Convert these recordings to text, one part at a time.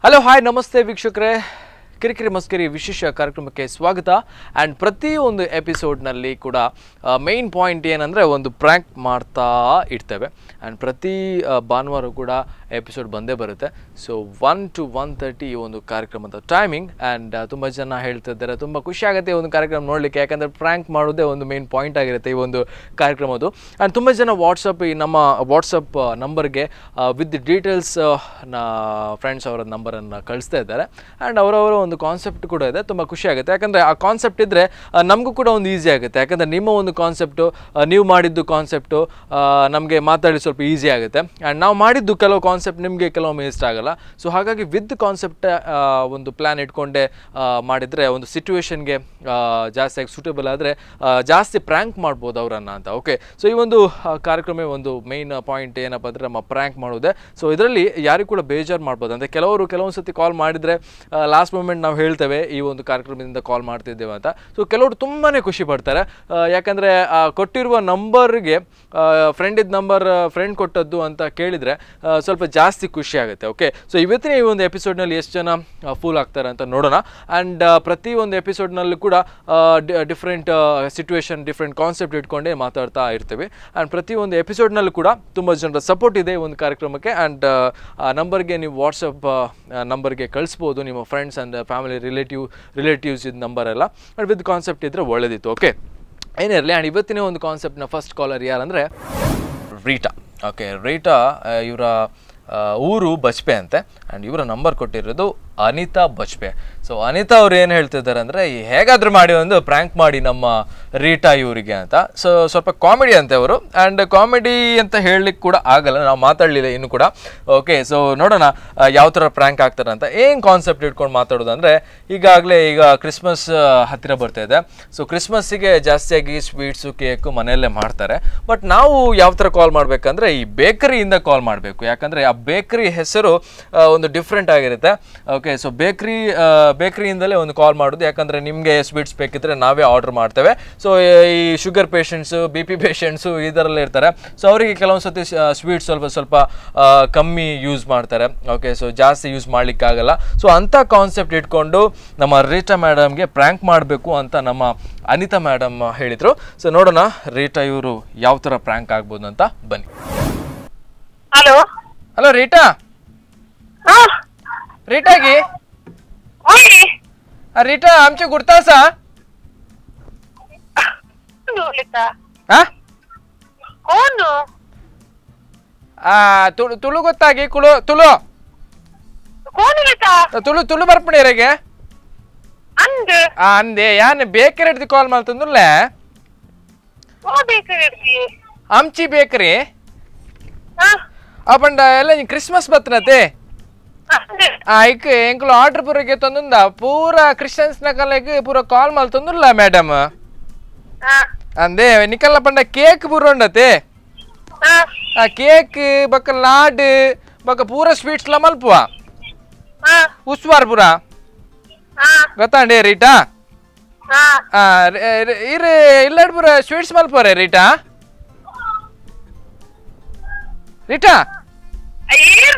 Hello hi namaste ವೀಕ್ಷಕರೇ, ಕಿರಿಕಿರಿ ಮಸ್ಕರಿ ವಿಶೇಷ ಕಾರ್ಯಕ್ರಮಕ್ಕೆ ಸ್ವಾಗತ. ಆ್ಯಂಡ್ ಪ್ರತಿಯೊಂದು ಎಪಿಸೋಡ್ನಲ್ಲಿ ಕೂಡ ಮೇನ್ ಪಾಯಿಂಟ್ ಏನಂದರೆ ಒಂದು ಪ್ರ್ಯಾಂಕ್ ಮಾಡ್ತಾ ಇರ್ತೇವೆ. ಆ್ಯಂಡ್ ಪ್ರತಿ ಭಾನುವಾರ ಕೂಡ ಎಪಿಸೋಡ್ ಬಂದೇ ಬರುತ್ತೆ. ಸೊ 1 to 1:30 ಈ ಒಂದು ಕಾರ್ಯಕ್ರಮದ ಟೈಮಿಂಗ್. ಆ್ಯಂಡ್ ತುಂಬ ಜನ ಹೇಳ್ತಿದ್ದಾರೆ, ತುಂಬ ಖುಷಿಯಾಗುತ್ತೆ ಈ ಒಂದು ಕಾರ್ಯಕ್ರಮ ನೋಡಲಿಕ್ಕೆ, ಯಾಕಂದರೆ ಪ್ರ್ಯಾಂಕ್ ಮಾಡೋದೇ ಒಂದು ಮೇನ್ ಪಾಯಿಂಟ್ ಆಗಿರುತ್ತೆ ಈ ಒಂದು ಕಾರ್ಯಕ್ರಮದ್ದು. ಆ್ಯಂಡ್ ತುಂಬ ಜನ ವಾಟ್ಸಪ್, ಈ ನಮ್ಮ ವಾಟ್ಸಪ್ ನಂಬರ್ಗೆ ವಿತ್ ಡೀಟೇಲ್ಸ್ ನಾ ಫ್ರೆಂಡ್ಸ್ ಅವರ ನಂಬರನ್ನು ಕಳಿಸ್ತಾ ಇದ್ದಾರೆ. ಆ್ಯಂಡ್ ಅವರವರ ಒಂದು ಕಾನ್ಸೆಪ್ಟ್ ಕೂಡ ಇದೆ, ತುಂಬ ಖುಷಿ ಆಗುತ್ತೆ. ಯಾಕಂದರೆ ಆ ಕಾನ್ಸೆಪ್ಟ್ ಇದ್ದರೆ ನಮಗೂ ಕೂಡ ಒಂದು ಈಸಿ ಆಗುತ್ತೆ. ಯಾಕಂದರೆ ನಿಮ್ಮ ಒಂದು ಕಾನ್ಸೆಪ್ಟು, ನೀವು ಮಾಡಿದ್ದು ಕಾನ್ಸೆಪ್ಟು ನಮಗೆ ಮಾತಾಡಿ ಸ್ವಲ್ಪ ಈಸಿ ಆಗುತ್ತೆ. ಆ್ಯಂಡ್ ನಾವು ಮಾಡಿದ್ದು ಕೆಲವು ಕಾನ್ಸೆಪ್ಟ್ ನಿಮಗೆ ಕೆಲವೊಮ್ಮೆ ಇಷ್ಟ ಆಗಲ್ಲ. ಸೊ ಹಾಗಾಗಿ ವಿತ್ ಕಾನ್ಸೆಪ್ಟ್ ಒಂದು ಪ್ಲ್ಯಾನ್ ಇಟ್ಕೊಂಡೇ ಮಾಡಿದರೆ ಒಂದು ಸಿಚುವೇಶನ್ಗೆ ಜಾಸ್ತಿಯಾಗಿ ಸೂಟೇಬಲ್ ಆದರೆ ಜಾಸ್ತಿ ಪ್ರ್ಯಾಂಕ್ ಮಾಡ್ಬೋದು ಅವರನ್ನು ಅಂತ. ಓಕೆ, ಸೊ ಈ ಒಂದು ಕಾರ್ಯಕ್ರಮ ಒಂದು ಮೇನ್ ಪಾಯಿಂಟ್ ಏನಪ್ಪ ಅಂದರೆ ನಮ್ಮ ಪ್ರ್ಯಾಂಕ್ ಮಾಡೋದೇ. ಸೊ ಇದರಲ್ಲಿ ಯಾರಿಗೂ ಕೂಡ ಬೇಜಾರು ಮಾಡ್ಬೋದು. ಅಂದರೆ ಕೆಲವರು ಕೆಲವೊಂದು ಸತಿ ಕಾಲ್ ಮಾಡಿದರೆ ಲಾಸ್ಟ್ ಮೂಮೆಂಟ್ ನಾವು ಹೇಳ್ತೇವೆ ಈ ಒಂದು ಕಾರ್ಯಕ್ರಮದಿಂದ ಕಾಲ್ ಮಾಡ್ತಿದ್ದೇವೆ ಅಂತ. ಸೊ ಕೆಲವರು ತುಂಬಾ ಖುಷಿ ಪಡ್ತಾರೆ, ಯಾಕಂದರೆ ಕೊಟ್ಟಿರುವ ನಂಬರ್ಗೆ ಫ್ರೆಂಡಿದ ನಂಬರ್ ಫ್ರೆಂಡ್ ಕೊಟ್ಟದ್ದು ಅಂತ ಕೇಳಿದರೆ ಸ್ವಲ್ಪ ಜಾಸ್ತಿ ಖುಷಿ ಆಗುತ್ತೆ. ಓಕೆ, ಸೊ ಇವತ್ತಿನ ಈ ಒಂದು ಎಪಿಸೋಡ್ನಲ್ಲಿ ಎಷ್ಟು ಜನ ಫೂಲ್ ಆಗ್ತಾರೆ ಅಂತ ನೋಡೋಣ. ಆ್ಯಂಡ್ ಪ್ರತಿ ಒಂದು ಎಪಿಸೋಡ್ನಲ್ಲೂ ಕೂಡ different situation, different concept ಇಟ್ಕೊಂಡೇ ಮಾತಾಡ್ತಾ ಇರ್ತೀವಿ. ಆ್ಯಂಡ್ ಪ್ರತಿ ಒಂದು ಎಪಿಸೋಡ್ನಲ್ಲೂ ಕೂಡ ತುಂಬ ಜನರ ಸಪೋರ್ಟ್ ಇದೆ ಈ ಒಂದು ಕಾರ್ಯಕ್ರಮಕ್ಕೆ. ಆ್ಯಂಡ್ ಆ ನಂಬರ್ಗೆ ನೀವು ವಾಟ್ಸಪ್ ನಂಬರ್ಗೆ ಕಳಿಸ್ಬೋದು ನಿಮ್ಮ friends and family relatives ಇದು ನಂಬರ್ ಎಲ್ಲ. And with concept ಇದ್ದರೆ ಒಳ್ಳೇದಿತ್ತು. ಓಕೆ, ಏನಿರಲಿ. ಆ್ಯಂಡ್ ಇವತ್ತಿನ ಒಂದು ಕಾನ್ಸೆಪ್ಟ್ನ ಫಸ್ಟ್ ಕಾಲರ್ ಯಾರಂದರೆ ರೀಟಾ. ಓಕೆ, ರೀಟಾ ಇವರ ಊರು ಬಜ್ಪೆ ಅಂತೆ. ಆ್ಯಂಡ್ ಇವರ ನಂಬರ್ ಕೊಟ್ಟಿರೋದು ಅನಿತಾ ಬಜ್ಪೆ. ಸೊ ಅನಿತಾ ಅವ್ರು ಏನು ಹೇಳ್ತಿದ್ದಾರೆ ಅಂದರೆ, ಹೇಗಾದರೂ ಮಾಡಿ ಒಂದು ಪ್ರ್ಯಾಂಕ್ ಮಾಡಿ ನಮ್ಮ ರೀಟಾ ಇವರಿಗೆ ಅಂತ. ಸೊ ಸ್ವಲ್ಪ ಕಾಮಿಡಿ ಅಂತೆ ಅವರು. ಆ್ಯಂಡ್ ಕಾಮಿಡಿ ಅಂತ ಹೇಳಲಿಕ್ಕೆ ಕೂಡ ಆಗಲ್ಲ, ನಾವು ಮಾತಾಡಲಿಲ್ಲ ಇನ್ನು ಕೂಡ. ಓಕೆ, ಸೊ ನೋಡೋಣ ಯಾವ ಥರ ಪ್ರ್ಯಾಂಕ್ ಆಗ್ತಾರೆ ಅಂತ. ಏನು ಕಾನ್ಸೆಪ್ಟ್ ಇಟ್ಕೊಂಡು ಮಾತಾಡೋದಂದರೆ, ಈಗಾಗಲೇ ಈಗ ಕ್ರಿಸ್ಮಸ್ ಹತ್ತಿರ ಬರ್ತಾ ಇದೆ. ಸೊ ಕ್ರಿಸ್ಮಸ್ಸಿಗೆ ಜಾಸ್ತಿಯಾಗಿ ಸ್ವೀಟ್ಸು, ಕೇಕು ಮನೆಯಲ್ಲೇ ಮಾಡ್ತಾರೆ. ಬಟ್ ನಾವು ಯಾವ ಥರ ಕಾಲ್ ಮಾಡಬೇಕಂದ್ರೆ ಈ ಬೇಕರಿಯಿಂದ ಕಾಲ್ ಮಾಡಬೇಕು. ಯಾಕಂದರೆ ಆ ಬೇಕರಿ ಹೆಸರು ಒಂದು ಡಿಫ್ರೆಂಟ್ ಆಗಿರುತ್ತೆ. Okay, so ಬೇಕರಿಯಿಂದಲೇ ಒಂದು ಕಾಲ್ ಮಾಡೋದು. ಯಾಕಂದರೆ ನಿಮಗೆ ಸ್ವೀಟ್ಸ್ ಬೇಕಿದ್ದರೆ ನಾವೇ ಆರ್ಡರ್ ಮಾಡ್ತೇವೆ. ಸೊ ಈ sugar patients, B P patients ಇದರಲ್ಲೇ ಇರ್ತಾರೆ. ಸೊ ಅವರಿಗೆ ಕೆಲವೊಂದು ಸತಿ ಸ್ವೀಟ್ಸ್ ಸ್ವಲ್ಪ ಸ್ವಲ್ಪ ಕಮ್ಮಿ ಯೂಸ್ ಮಾಡ್ತಾರೆ. ಓಕೆ, ಸೊ ಜಾಸ್ತಿ ಯೂಸ್ ಮಾಡಲಿಕ್ಕಾಗಲ್ಲ. ಸೊ ಅಂಥ ಕಾನ್ಸೆಪ್ಟ್ ಇಟ್ಕೊಂಡು ನಮ್ಮ ರೀಟಾ ಮೇಡಮ್ಗೆ ಪ್ರ್ಯಾಂಕ್ ಮಾಡಬೇಕು ಅಂತ ನಮ್ಮ ಅನಿತಾ ಮೇಡಮ್ ಹೇಳಿದರು. ಸೊ ನೋಡೋಣ ರೀಟಾ ಇವರು ಯಾವ ಥರ ಪ್ರ್ಯಾಂಕ್ ಆಗ್ಬೋದು ಅಂತ. ಬನ್ನಿ. Hello hello Rita, ರೀಟಾಗಿ Rita आमचे गुर्तासा ತುಳು ಗೊತ್ತಾಗಿ ಕುಳು ತುಳು ತುಳು ತುಳು ಬರ್ಪಣೆ ಅಂದೆ ಯಾನ್ ಬೇಕರಿ ಹಿಡ್ದು ಕಾಲ್ ಮಾಡ್ತಂದ್ರಲ್ಲ, ಆಮ್ಚಿ ಬೇಕರಿ ಅಪಂಡ ಎಲ್ಲ ಕ್ರಿಸ್ಮಸ್ ಬರ್ತನತೆ ಐಕ್ ಎಂಕುಲು ಆರ್ಡರ್ ಪೂರಕ್ಕೆ ತಂದುಂದ ಪೂರ ಕ್ರಿಶ್ಚಿಯನ್ಸ್ ನಕಲೆಗ್ ಪೂರ ಕಾಲ್ ಮಲ್ತೊಂದುಲ್ಲ ಮೇಡಮ್. ಅಂದೆ ನಿಕಲ್ಲ ಪಂಡ ಕೇಕ್ ಪೂರ ಉಂಡತೆ, ಆ ಕೇಕ್ ಬೊಕ್ಕ ಲಾಡ್ ಬೊಕ್ಕ ಪೂರ ಸ್ವೀಟ್ಸ್ ಲ ಮಲ್ಪುವ ಉಸ್ವಾರ್ ಪೂರ ಗೊತ್ತಾಂಡೆ ರೀಟಾ. ಇರ್ ಇಲ್ಲಡ್ ಪೂರ ಸ್ವೀಟ್ಸ್ ಮಲ್ಪುವರೆ ರೀಟಾ? ರೀಟಾ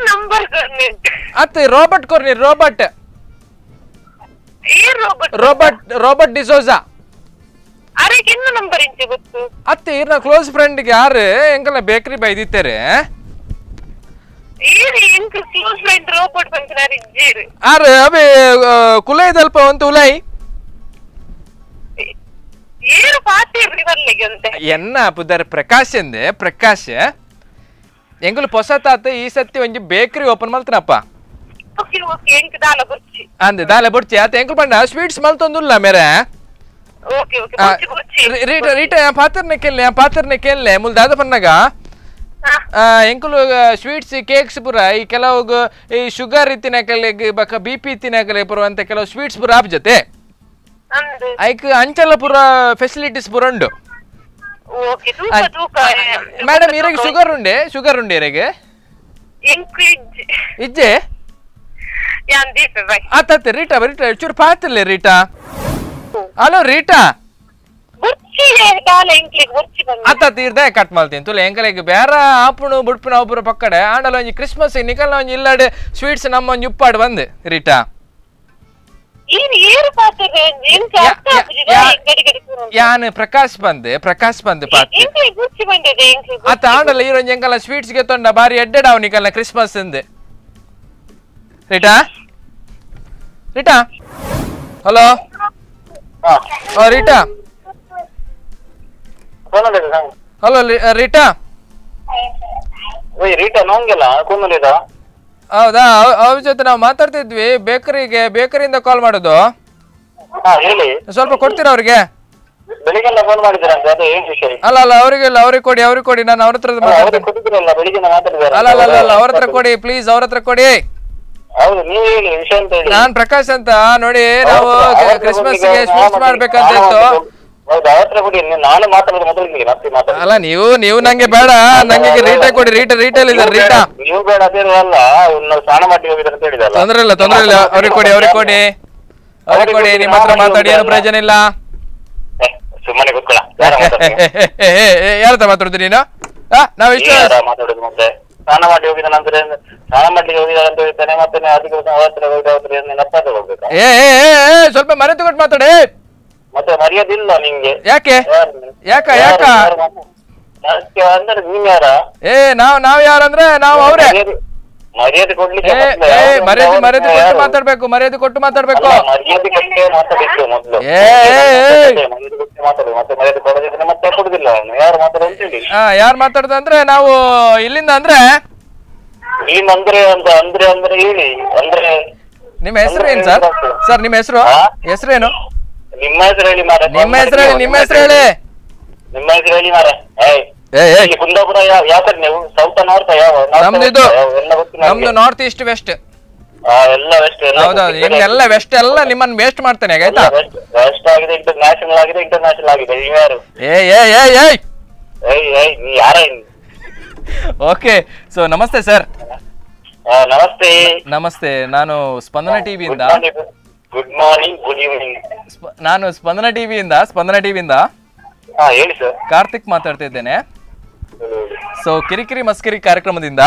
ಅತ್ತೆ Robert ಕೊರ್ನಿ, Robert Robert Robert D'Souza ಅತ್ತೆ ಇರ್ನ ಕ್ಲೋಸ್ ಫ್ರೆಂಡ್ ಯಾರು ಎಂಕಲ್ನ ಬೇಕರಿ ಬೈದಿತ್ತಾರೆ ಆರ್ ಅವೇ ಕುಲೈದಲ್ಪ ಒಂದು ಉಲೈ ಎನ್ನ ಪುದಾರ್ ಪ್ರಕಾಶ್ ಎಂದೆ ಪ್ರಕಾಶ್ ಎಂಗುಲು ಹೊಸ ತಾತ ಈ ಸತಿ ಒಂಜಿ ಬೇಕರಿ ಓಪನ್ ಮಲ್ತನಪ್ಪ ಅಂದೆ ದಾಲೆ ಬೊಡ್ಚಿ ಆತ ಎಂಕುಲು ಪಂಡ ಸ್ವೀಟ್ಸ್ ಮಲ್ತೊಂದುಲ್ಲ ಮೇರೆ. ರೀಟಾ ರೀಟಾ ಪಾತ್ರನೆ ಕೆಲ್ಲೆ ಪಾತ್ರನೆ ಕೆಲ್ಲೆ ಮುಲ್ ದಾದ ಪನ್ನಾಗ ಎಂಕುಲು ಸ್ವೀಟ್ಸ್ ಕೇಕ್ಸ್ ಪೂರ ಈ ಕೆಲವು ಈ ಶುಗರ್ ಇತ್ತಿನಕಲೆಗ್ ಬಕ ಬಿ ಪಿ ಇತ್ತಿನಕಲೆ ಪೂರ ಅಂತ ಕೆಲವು ಸ್ವೀಟ್ಸ್ ಪೂರ ಆಪ್ ಜೊತೆ ಐಕ್ ಅಂಚಲ ಪೂರ ಫೆಸಿಲಿಟೀಸ್ ಪೂರ ಉಂಡು. ಮೇಡಮ್ ಇರಗೆ ಶುಗರ್ ಉಂಡೆ, ಶುಗರ್ ಉಂಡೆ ಇರಗೆ ಇಜ್ಜೆ ಆತ ರೀಟಾ ರೀಟಾ ಚೂರು ಪಾತಿರ್ಲೆ Rita. Hello Rita, ಅತ್ತ ತೀರ್ದೆ ಕಟ್ ಮಾಡ್ತೀನಿ ತುಲೆ ಎಂಕಲೆಗ್ ಬೇರೆ ಆಪುಣು ಬುಡ್ಪುನ ಒಬ್ಬರು ಪಕ್ಕಡೆ ಆಂಡಲ ಒಂಜಿ ಕ್ರಿಸ್ಮಸ್ ನಿಕಲ್ನ ಒಂಜಿ ಇಲ್ಲಾಡ್ ಸ್ವೀಟ್ಸ್ ನಮ್ಮ ಒಂಜಿ ಉಪ್ಪಾಡು ಬಂದು ರೀಟಾ. ಯಾನ್ ಪ್ರಕಾಶ್ ಬಂದೆ ಪ್ರಕಾಶ್ ಬಂದೆ ಪಾತೆ ಅತ್ತ ಆಂಡಲ ಈರೊಂಜಿ ಎಂಕಲ್ನ ಸ್ವೀಟ್ಸ್ ಗೆ ತೊಂಡ ಬಾರಿ ಎಡ್ಡೆಡ್ ಅವ್ ನಿಕಲ್ನ ಕ್ರಿಸ್ಮಸ್ ಅಂದೆ. Rita Rita hello Rita hello Rita. Rita ನೋಂಗಿಲ್ಲ ಕೂನಲಿದ. ಹೌದಾ, ಅವ್ರ ಜೊತೆ ನಾವು ಮಾತಾಡ್ತಿದ್ವಿ ಬೇಕರಿಗೆ, ಬೇಕರಿಯಿಂದ ಕಾಲ್ ಮಾಡೋದು. ಸ್ವಲ್ಪ ಕೊಡ್ತೀರಾ ಅವ್ರಿಗೆ? ಬೆಳಿಗ್ಗೆಲ್ಲ ಫೋನ್ ಮಾಡಿದ್ರಂತೆ, ಅದೇ ಏನ್ ವಿಷಯ? ಅಲ್ಲ ಅಲ್ಲ ಅವರಿಗೆಲ್ಲ ಅವ್ರಿಗೆ ಕೊಡಿ, ಅವ್ರಿಗೆ ಕೊಡಿ, ನಾನು ಅವ್ರ ಹತ್ರ ಮಾತಾಡ್ತೀನಿ. ಅಲ್ಲ ಅಲ್ಲ ಅಲ್ಲ ಅವ್ರ ಹತ್ರ ಕೊಡಿ ಪ್ಲೀಸ್, ಅವ್ರ ಹತ್ರ ಕೊಡಿ. ಹೌದು, ನೀವು ಹೇಳಿ ವಿಷಯ ಅಂತ ಹೇಳಿ. ನಾನ್ ಪ್ರಕಾಶ್ ಅಂತ ನೋಡಿ, ನಾವು ಕ್ರಿಸ್ಮಸ್ ಗೆ ಸ್ವೀಟ್ಸ್ ಮಾಡ್ಬೇಕಂತ ಇತ್ತು. ಅಲ್ಲ ನೀವು ನೀವು ನಂಗೆ ಬೇಡ, ನಂಗೆ ರೀಟಾ ಕೊಡಿ, ರೀಟಾ ರೀಟೇಲ್ ಇದೆ ರೀಟಾ. ನೀವು ಬೇಡ ಅದೇ ಅಲ್ಲ, ಸ್ನಾನ ಮಾಡಿ ಹೋಗಿದ್ರೆ ಅಂತ ಹೇಳಿದಲ್ಲ. ತೊಂದ್ರೆ ಇಲ್ಲ ತೊಂದ್ರೆ ಇಲ್ಲ, ಅವ್ರಿಗೆ ಕೊಡಿ ಅವ್ರಿಗೆ ಕೊಡಿ ಅವ್ರಿಗೆ ಕೊಡಿ. ನಿಮ್ಮ ಹತ್ರ ಮಾತಾಡಿ ಏನು ಪ್ರಯೋಜನ ಇಲ್ಲ. ಸುಮ್ಮನೆ ಕೂತ್ಕೊಳ್ಳ. ಯಾರ ಹತ್ರ ಮಾತಾಡುದು ನೀನು? ನಾವ್ ಇಷ್ಟು ಮಾತಾಡುದು ಮತ್ತೆ ಸ್ನಾನ ಮಾಡಿ ಹೋಗಿದ ನಂತರ ಸ್ನಾನ ಮಾಡ್ಲಿಕ್ಕೆ ಹೋಗಿದ್ದಾರೆ ಅಂತ ಹೇಳ್ತಾನೆ, ಮತ್ತೆ ಅದಕ್ಕೆ ಹೋಗ್ಬೇಕಾ? ಏ ಸ್ವಲ್ಪ ಮರೆತು ಕೊಟ್ಟು ಮಾತಾಡಿ. ಮತ್ತೆ ಮರ್ಯಾದೆ ಇಲ್ಲ ನಿಂಗೆ. ಯಾಕೆ ಯಾಕ ಯಾಕ ಅಂದ್ರೆ ನೀನ್ ಯಾರ? ಏ ನಾವ್ ನಾವ್ ಯಾರಂದ್ರೆ ನಾವ್ ಅವ್ರೆ. ಮರ್ಯಾದೆ ಕೊಡ್ಲಿಕ್ಕೆ ಮರ್ಯಾದೆ ಮರ್ಯಾದೆ ಕೊಟ್ಟು ಮಾತಾಡ್ಬೇಕು, ಮರ್ಯಾದೆ ಕೊಟ್ಟು ಮಾತಾಡ್ಬೇಕು. ಮರ್ಯಾದೆ ಕೊಟ್ಟೆ ಮಾತಾಡ್ಬೇಕು ಮೊದಲು. ಮರ್ಯಾದೆ ಕೊಟ್ಟೆ ಮಾತಾಡುದು, ಮತ್ತೆ ಮರ್ಯಾದೆ ಕೊಡದಿದ್ರೆ ಮತ್ತೆ ಕೊಡುದಿಲ್ಲ. ಯಾರು ಮಾತಾಡೋದು ಅಂತ ಹೇಳಿ. ಯಾರು ಮಾತಾಡುದು ಅಂದ್ರೆ ನಾವು ಇಲ್ಲಿಂದ ಅಂದ್ರೆ ಇಲ್ಲಿಂದ ಅಂದ್ರೆ ಅಂತ ಅಂದ್ರೆ ಅಂದ್ರೆ ಹೇಳಿ ಅಂದ್ರೆ ನಿಮ್ಮ ಹೆಸರು ಏನ್ ಸರ್? ಸರ್ ನಿಮ್ಮ ಹೆಸರು ಹೆಸರೇನು? ನಿಮ್ಮ ಹೆಸರು ಹೇಳಿ ಮಾರ್ರೆ. ನಿಮ್ಮ ಹೆಸರು ಹೇಳಿ, ನಿಮ್ಮ ಹೆಸರು ಹೇಳಿ, ನಿಮ್ಮ ಹೆಸರು ಹೇಳಿ ಮಾರ್ರೆ. ಏಯ್ ಕುಂದಾಪುರ ಯಾವ ಕಡೆ ನೀವು? ಸೌತ್ ನಾರ್ತ್ ಯಾವ? ನಮ್ದು ಇದು ನಮ್ದು north East West. ಎಲ್ಲ ವೆಸ್ಟ್. ಹೌದೌದು, ನಿಮ್ಗೆಲ್ಲ ವೆಸ್ಟ್, ಎಲ್ಲ ನಿಮ್ಮನ್ನ ವೇಸ್ಟ್ ಮಾಡ್ತೇನೆ ಆಯ್ತಾ? ವೆಸ್ಟ್ ಆಗಿದೆ, ಇಂಟರ್ನ್ಯಾಷನಲ್ ಆಗಿದೆ, ಇಂಟರ್ನ್ಯಾಷನಲ್ ಆಗಿದೆ. ನೀವು ಯಾರು? ಏ ಏ ಏ ಏಯ್ ಏಯ್ ಏಯ್ ನೀ ಯಾರ? ಓಕೆ ಸೊ ನಮಸ್ತೆ ಸರ್. ನಮಸ್ತೆ ನಮಸ್ತೆ, ನಾನು ಸ್ಪಂದನ ಟಿವಿಯಿಂದ. Good morning, good evening. ನಾನು ಸ್ಪಂದನ ಟಿವಿಯಿಂದ, ಸ್ಪಂದನ ಟಿವಿಯಿಂದ ಹೇಳಿ ಸರ್. ಕಾರ್ತಿಕ್ ಮಾತಾಡ್ತಾ ಇದ್ದೇನೆ. ಸೊ ಕಿರಿಕಿರಿ ಮಸ್ಕಿರಿ ಕಾರ್ಯಕ್ರಮದಿಂದ.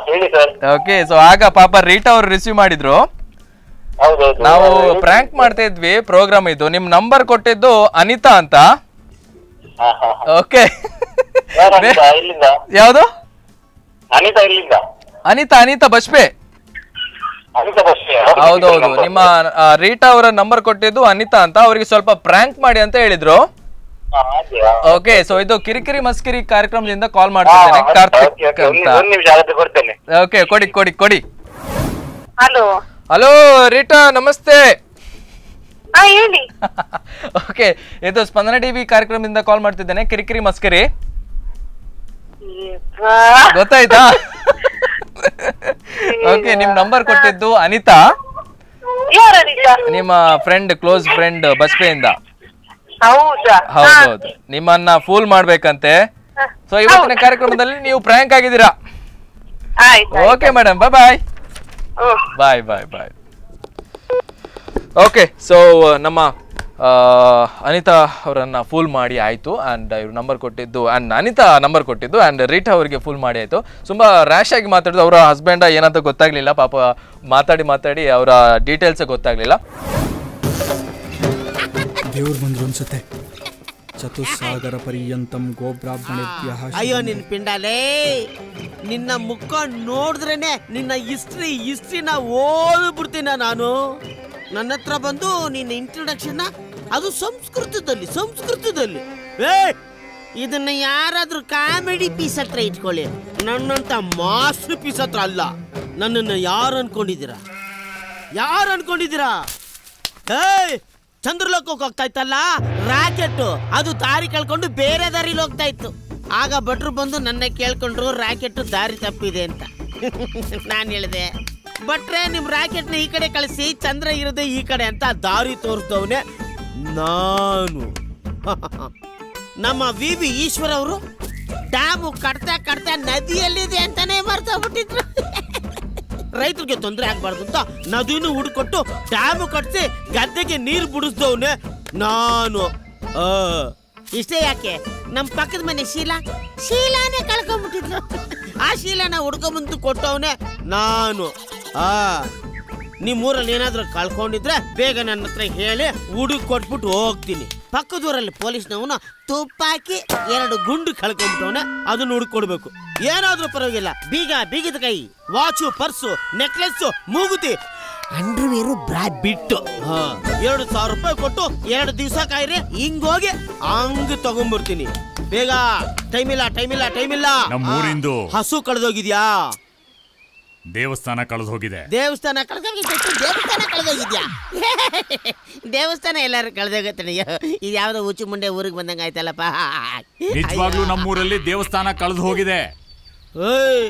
ಹೇಳಿ sir. Okay so ಆಗ ಪಾಪ ರೀಟಾ ಅವರು ರಿಸೀವ್ ಮಾಡಿದ್ರು. ನಾವು ಪ್ರ್ಯಾಂಕ್ ಮಾಡ್ತಾ ಇದ್ವಿ ಪ್ರೋಗ್ರಾಮ್ ಇದು. ನಿಮ್ ನಂಬರ್ ಕೊಟ್ಟಿದ್ದು ಅನಿತಾ ಅಂತ. ಓಕೆ ಯಾವುದು? ಅನಿತಾ ಇಲ್ಲಿಂದ? ಅನಿತಾ ಅನಿತಾ ಬಜ್ಪೆ. ಹೌದೌದು, ನಿಮ್ಮ ರೀಟಾ ಅವರ ನಂಬರ್ ಕೊಟ್ಟಿದ್ದು ಅನಿತಾ ಅಂತ, ಅವರಿಗೆ ಸ್ವಲ್ಪ ಪ್ರ್ಯಾಂಕ್ ಮಾಡಿ ಅಂತ ಹೇಳಿದ್ರು. ಓಕೆ ಸೊ ಇದು ಕಿರಿಕಿರಿ ಮಸ್ಕಿರಿ ಕಾರ್ಯಕ್ರಮದಿಂದ ಕಾಲ್ ಮಾಡ್ತಿದ್ದೇನೆ, ಕಾರ್ತಿಕ್ ಅಂತ. ಓಕೆ ಕೊಡಿ ಕೊಡಿ ಕೊಡಿ. Hello hello Rita namaste. ಹೇಳಿ. ಓಕೆ ಇದು ಸ್ಪಂದನ ಟಿವಿ ಕಾರ್ಯಕ್ರಮದಿಂದ ಕಾಲ್ ಮಾಡ್ತಿದ್ದೇನೆ, ಕಿರಿಕಿರಿ ಮಸ್ಕಿರಿ. ಗೊತ್ತಾಯ್ತಾ? ಓಕೆ ನಿಮ್ ನಂಬರ್ ಕೊಟ್ಟಿದ್ದು ಅನಿತಾ, ನಿಮ್ಮ friend, close friend ಬಸ್ಪೆಯಿಂದ. ಹೌದೌದು, ನಿಮ್ಮನ್ನ ಫೂಲ್ ಮಾಡ್ಬೇಕಂತೆ. ಸೊ ಇವತ್ತಿನ ಕಾರ್ಯಕ್ರಮದಲ್ಲಿ ನೀವು ಪ್ರ್ಯಾಂಕ್ ಆಗಿದ್ದೀರಾ. Okay madam, bye bye bye bye bye. Okay so ನಮ್ಮ ಅನಿತಾ ಅವರನ್ನ ಫೂಲ್ ಮಾಡಿ ಆಯಿತು. ಆ್ಯಂಡ್ ಇವ್ರು ನಂಬರ್ ಕೊಟ್ಟಿದ್ದು, ಆ್ಯಂಡ್ ಅನಿತಾ ನಂಬರ್ ಕೊಟ್ಟಿದ್ದು, ಆ್ಯಂಡ್ ರೀಟಾ ಅವರಿಗೆ ಫೂಲ್ ಮಾಡಿ ಆಯಿತು. ತುಂಬ ರ್ಯಾಶ್ ಆಗಿ ಮಾತಾಡಿದ್ರು. ಅವರ ಹಸ್ಬೆಂಡ ಏನಂತ ಗೊತ್ತಾಗಲಿಲ್ಲ, ಪಾಪ ಮಾತಾಡಿ ಮಾತಾಡಿ ಅವರ ಡೀಟೇಲ್ಸೇ ಗೊತ್ತಾಗಲಿಲ್ಲ. ದೇವ್ರು ಬಂದ್ರು ಅನ್ಸುತ್ತೆ. ಚತುಸ್ಸಾಗರ ಪರ್ಯಂತಂ ಗೋಬ್ರಾಹ್ಮಣೇಭ್ಯಃ. ಅಯ್ಯೋ ನಿನ್ ಪಿಂಡಾಲೇ, ನಿನ್ನ ಮುಖ ನೋಡಿದ್ರೇನೆ ನಿನ್ನ ಹಿಸ್ಟ್ರಿ ಹಿಸ್ಟ್ರಿನ ಓದ್ಬಿಡ್ತೀನ ನಾನು. ನನ್ನ ಹತ್ರ ಬಂದು ನಿನ್ನ ಇಂಟ್ರೊಡಕ್ಷನ್ ಅದು ಸಂಸ್ಕೃತದಲ್ಲಿ ಸಂಸ್ಕೃತದಲ್ಲಿ. ಏ ಇದನ್ನ ಯಾರಾದ್ರೂ ಕಾಮಿಡಿ ಪೀಸ್ ಹತ್ರ ಇಟ್ಕೊಳ್ಳಿ, ನನ್ನಂತ ಮಾಸ್ಟರ್ ಪೀಸ್ ಹತ್ರ ಅಲ್ಲ. ನನ್ನನ್ನು ಯಾರು ಅನ್ಕೊಂಡಿದ್ದೀರಾ? ಯಾರು ಅನ್ಕೊಂಡಿದ್ದೀರಾ? ಏಯ್ ಚಂದ್ರಲೋಕಕ್ಕೆ ಹೋಗ್ತಾ ಇತ್ತಲ್ಲ ರಾಕೆಟ್, ಅದು ದಾರಿ ಕಳ್ಕೊಂಡು ಬೇರೆ ದಾರಿಲಿ ಹೋಗ್ತಾ ಇತ್ತು. ಆಗ ಭಟ್ರು ಬಂದು ನನ್ನ ಕೇಳ್ಕೊಂಡ್ರು ರಾಕೆಟ್ ದಾರಿ ತಪ್ಪಿದೆ ಅಂತ. ನಾನು ಹೇಳಿದೆ, ಭಟ್ರೆ ನಿಮ್ಮ ರಾಕೆಟ್ನ ಈ ಕಡೆ ಕಳಿಸಿ, ಚಂದ್ರ ಇರೋದೇ ಈ ಕಡೆ ಅಂತ ದಾರಿ ತೋರಿಸ್ದವನೇ ನಾನು. ನಮ್ಮ ವಿ ವಿ ಈಶ್ವರ್ ಅವರು ಡ್ಯಾಮು ಕಟ್ತಾ ಕಟ್ತಾ ನದಿಯಲ್ಲಿದೆ ಅಂತಾನೆ ಮರ್ತೋಗ್ಬಿಟ್ಟಿದ್ರು. ರೈತರಿಗೆ ತೊಂದರೆ ಆಗ್ಬಾರ್ದು ಅಂತ ನದಿನೂ ಹುಡ್ಕೊಟ್ಟು ಡ್ಯಾಮು ಕಟ್ಸಿ ಗದ್ದೆಗೆ ನೀರು ಬಿಡಿಸ್ದವನೇ ನಾನು. ಇಷ್ಟೇ ಯಾಕೆ, ನಮ್ಮ ಪಕ್ಕದ ಮನೆ ಶೀಲಾ, ಶೀಲಾನೇ ಕಳ್ಕೊಂಡ್ಬಿಟ್ಟಿದ್ಲು. ಆ ಶೀಲಾನ ಹುಡ್ಕೊಂಬಂದು ಕೊಟ್ಟವನೇ ನಾನು. ನಿಮ್ಮೂರಲ್ಲಿ ಏನಾದರೂ ಕಳ್ಕೊಂಡಿದ್ರೆ ಬೇಗ ನನ್ನ ಹತ್ರ ಹೇಳಿ, ಹುಡುಕ್ ಕೊಟ್ಬಿಟ್ಟು ಹೋಗ್ತೀನಿ. ಪಕ್ಕದೂರಲ್ಲಿ ಪೊಲೀಸ್ನವನು ತುಪ್ಪಾಕಿ 2 ಗುಂಡು ಕಳ್ಕೊಂಡ್ಬಿಟ್ಟವನೆ, ಅದನ್ನು ಹುಡುಕೊಡ್ಬೇಕು. ಏನಾದರೂ ಪರವಾಗಿಲ್ಲ, ಬೀಗ, ಬೀಗದ ಕೈ, watch, purse, necklace, ಮೂಗುತಿ, ಅಂಡರ್ವೇರು, ಬ್ರಾ ಬಿಟ್ಟು 2000 ರೂಪಾಯಿ ಕೊಟ್ಟು 2 ದಿವಸ ಕಾಯ್ರಿ, ಹಿಂಗೋಗಿ ಹಂಗ ತಗೊಂಡ್ಬರ್ತೀನಿ. ಬೇಗ, ಟೈಮ್ ಇಲ್ಲ, ಟೈಮ್ ಇಲ್ಲ, ಟೈಮ್ ಇಲ್ಲ. ನಮ್ಮೂರಿಂದು ಹಸು ಕಳೆದೋಗಿದ್ಯಾ? ದೇವಸ್ಥಾನ ಕಳೆದು ಹೋಗಿದೆ. ದೇವಸ್ಥಾನ ಕಳೆದೋಗಿದ್ಯಾ? ದೇವಸ್ಥಾನ ಕಳೆದೋಗಿದ್ಯಾ? ದೇವಸ್ಥಾನ ಎಲ್ಲಾರು ಕಳೆದೋಗತ್ತೆ. ಇದು ಯಾವ್ದೋ ಹುಚ್ಚು ಮುಂಡೆ ಊರಿಗೆ ಬಂದಂಗ ಆಯ್ತಲ್ಲಪ್ಪ. ನಿಜವಾಗ್ಲೂ ನಮ್ಮೂರಲ್ಲಿ ದೇವಸ್ಥಾನ ಕಳೆದು ಹೋಗಿದೆ. ಏಯ್,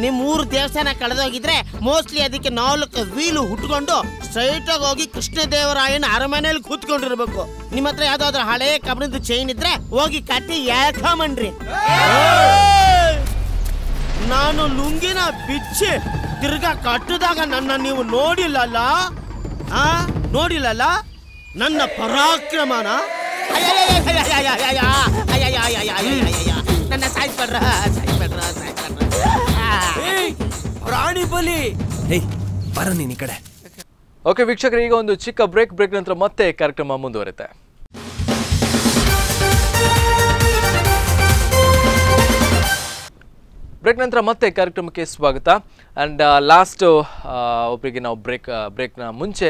ನಿಮ್ಮೂರು ದೇವಸ್ಥಾನ ಕಳೆದೋಗಿದ್ರೆ ಮೋಸ್ಟ್ಲಿ ಅದಕ್ಕೆ 4 ವೀಲು ಹುಟ್ಕೊಂಡು ಸ್ಟ್ರೈಟ್ ಆಗಿ ಹೋಗಿ ಕೃಷ್ಣದೇವರಾಯನ ಅರಮನೆಯಲ್ಲಿ ಕೂತ್ಕೊಂಡಿರ್ಬೇಕು. ನಿಮ್ಮ ಹತ್ರ ಯಾವ್ದಾದ್ರು ಹಳೆ ಕಬ್ಬಿಣದ ಚೈನ್ ಇದ್ರೆ ಹೋಗಿ ಕಟ್ಟಿ ಯಾಕಮನ್ರಿ. ನಾನು ಲುಂಗಿನ ಬಿಚ್ಚಿ ತಿರ್ಗಾ ಕಟ್ಟಿದಾಗ ನನ್ನ ನೀವು ನೋಡಿಲ್ಲಲ್ಲ? ಆ ನೋಡಿಲ್ಲಲ್ಲ ನನ್ನ ಪರಾಕ್ರಮನ? ನನ್ನ ಸಾಯಿಸ್ಬೇಡ್ರ, ಸಾಯಿಸ್ಬೇಡ್ರ, ಸಾಯಿಸ್ಬೇಡ್ರ. ಪ್ರಾಣಿ ಬಲಿ. ಬರ ನೀನ್ ಈ ಕಡೆ. ಓಕೆ ವೀಕ್ಷಕರೇ, ಈಗ ಒಂದು ಚಿಕ್ಕ ಬ್ರೇಕ್. ಬ್ರೇಕ್ ನಂತರ ಮತ್ತೆ ಕಾರ್ಯಕ್ರಮ ಮುಂದುವರಿತೆ. ಬ್ರೇಕ್ ನಂತರ ಮತ್ತೆ ಕಾರ್ಯಕ್ರಮಕ್ಕೆ ಸ್ವಾಗತ. ಆ್ಯಂಡ್ ಲಾಸ್ಟು ಒಬ್ಬರಿಗೆ ನಾವು ಬ್ರೇಕ್ನ ಮುಂಚೆ